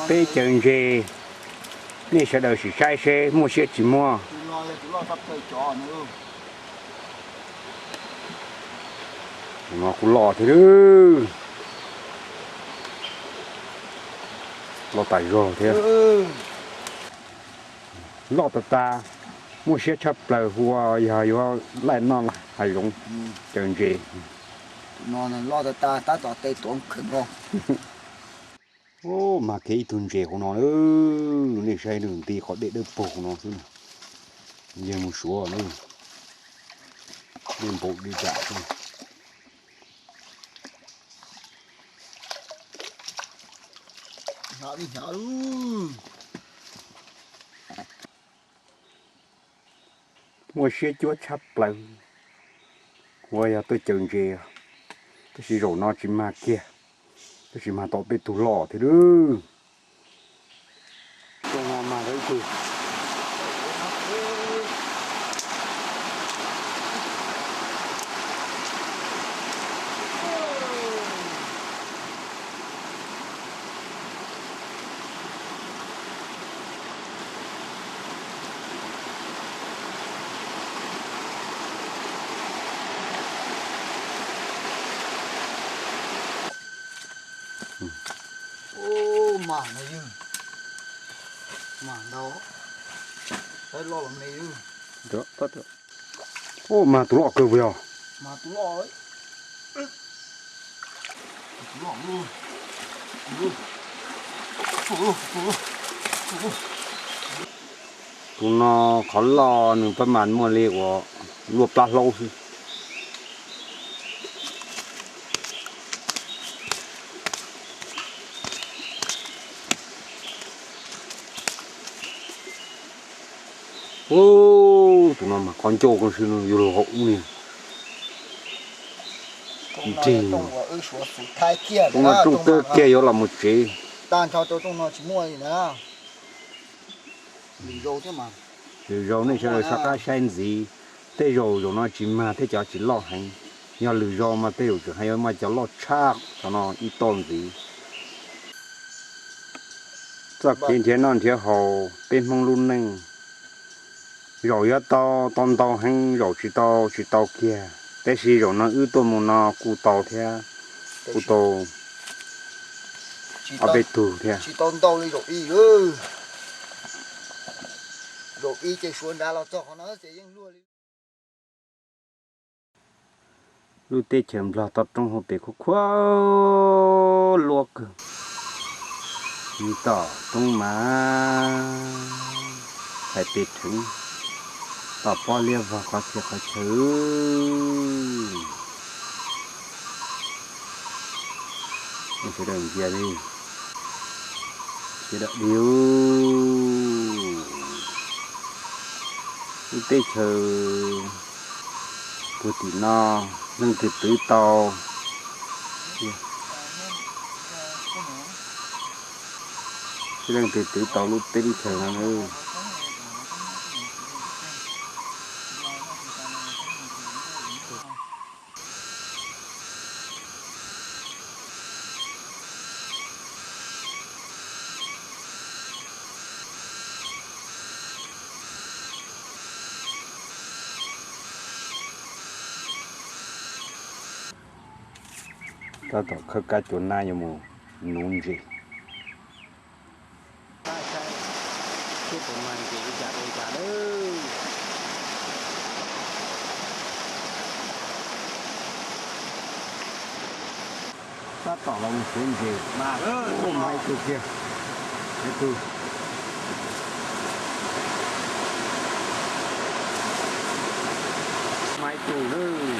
Peb caws ntses, nej sawv daws sim saib seb muaj siab tsis muaj. Tus no kuj loj thiab, loj tas zog thiab. Loj tas tas, muaj siab tshaj plaws hu ua yog yuav laij noj hav zoov, caws ntses. Mag kiag ib tug ntses hauv no, nej saib nws nti qhov dej dawb paug hauv no xwb, yawg mus suav na, dej npaum dej dam xwb. Muaj siab cuab tshaj plaws, ua yog tuaj caws ntses, tab sis zaum no tsis mag kiag, tab sis mag tau peb tug loj thiab lawm. Rooj no mag tau ib tug. Ub, mag tus loj kawg puas yog? Tus no qhov loj nws pab mas muaj li uas luaj plab hlaub xwb. Ub, tus no mas qhov ncauj ko xwb no yuav luag haum ub niag. Nrig, rooj no rooj kawg kiag yuav los mus tsev. Lwm zaus nej sawv daws sab qab saib ntxiv, tej zaum zaum no tsis mag thiab cov tsis loj heev, yog lwm zaus mas tej zaum tseem hais yuav mag cov loj tshaj qhov no ib toj ntxiv. Txoj kev nrhiav noj nrhiav haus peb Hmoob lub neej, zaum yuav tau tau ntau heev, zaum tsis tau tsis tau kiag, tab sis zaum no wb tuaj mus no kuj tau thiab, kuj tau ob peb tug thiab. Lub teb chaws Nplog toj roob hauv pes khuab khuab luab kawg, toj roob mas txhais pes rheev, toj pob liab vog qhov txhia qhov chaw. Sawv daws ntsia li, sawv daws di, lub teb chaws puag tim no leej twg twv tau, leej twg twv tau lub teb lub chaws no. Tab tom khawb kab cua nab yuav mus nuv ntses. Tab tom los mus suav ntses, ua mas ib tug kiag, ib tug, mas ib tug lawm.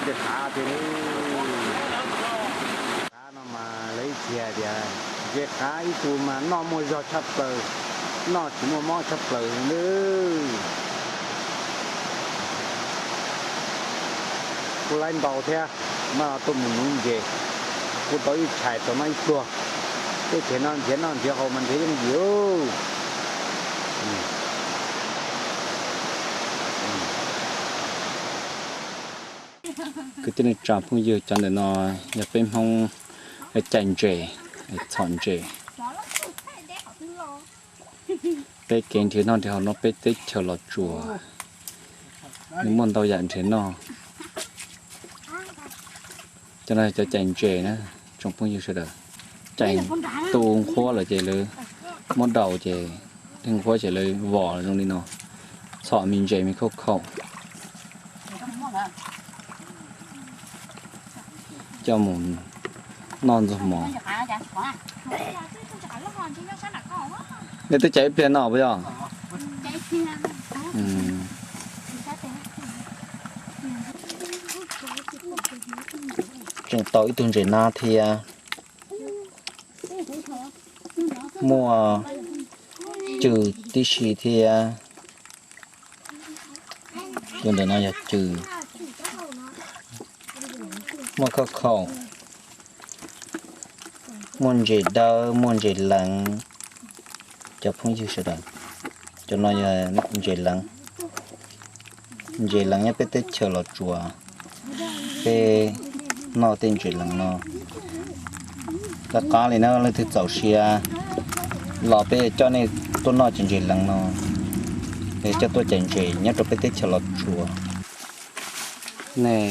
Ntses qav tiag, qav no mas lawv ib txhia tias ntses qav ib tug mas noj muaj zog tshaj plaws, noj tsis muaj mob tshaj plaws li. Kuj laib ntau thiab, mas tuaj mus nuv ntses, kuj tau ib tshais tau noj ib pluag. Teb chaws no nrhiav noj nrhiav haus mas nrhiav yooj yim. Kwv tij neej tsa phooj ywg, cov ntawm no yog peb Hmoob Cais ntses, txhom ntses. Peb kev nrhiav noj nrhiav haus no peb teb chaws Los Tsuas, nws muaj ntau yam nrhiav noj. Cov no cov cais ntses na, tsoom phooj ywg sawv daws. Cais tu nqhuab lawm ces lawv muab daus ces tej nqhuab ces lawv vos zoo li no, txhom me ntses me khauj khaum coj mus noj ntxuag mov. Nej twb cais ib pliag no puas yog? Tseem tau ib tug ntses nab thiab. Muaj cws tib si thiab. Tus ntawm no yog cws. Muaj khauj khaum, muaj ntses dawb, muaj ntses leev. Cov phooj ywg sawv daws, cov no yog ntses leev. Ntses leev nyob peb teb chaws Los Tsuas, peb noj tej ntses leev no. Qab qab li na, leej twg txaus siab los peb coj nej tuaj noj cov ntses leev no, coj tuaj cais ntses nyob rau peb teb chaws Los Tsuas. Nej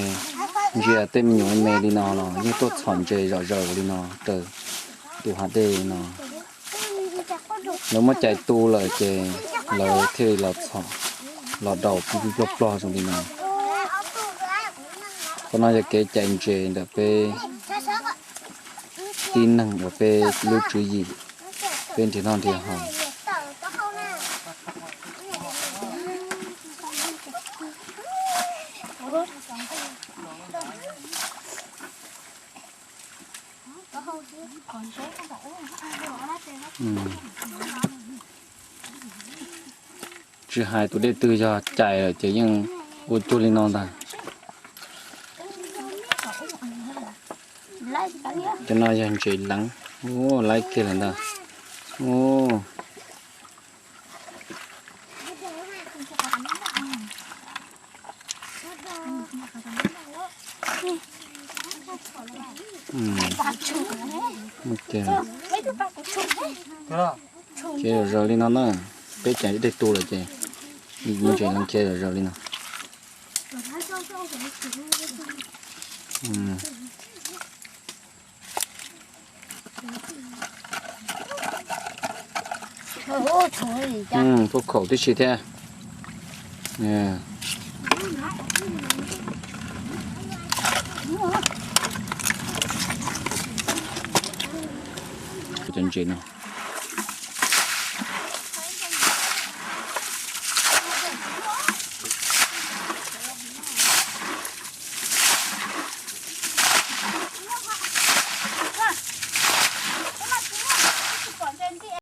ntsia tej me nyuam me li no los yeej tuaj txhom ntses zom zaws li no raws tus hav dej no. Lawv muab cais tu lawm ces lawv thiaj los txhom, los daus plog plog zoo li no. Qhov no yog kev cais ntses ntawm peb tib neeg uas peb lub tswv yim, peb nrhiav noj nrhiav haus. Tsis hais tus dej twg yog cais lawm ces yeej ua cuag li no ntag. Cov no yog ntses leev, laib kiag lawm ntag. Khiav zom zaws li no na, peb cais ib daim tu lawm ces ntses leev khiav zom zaws li no. Khauj khaum tib si thiab. Cov ntses no.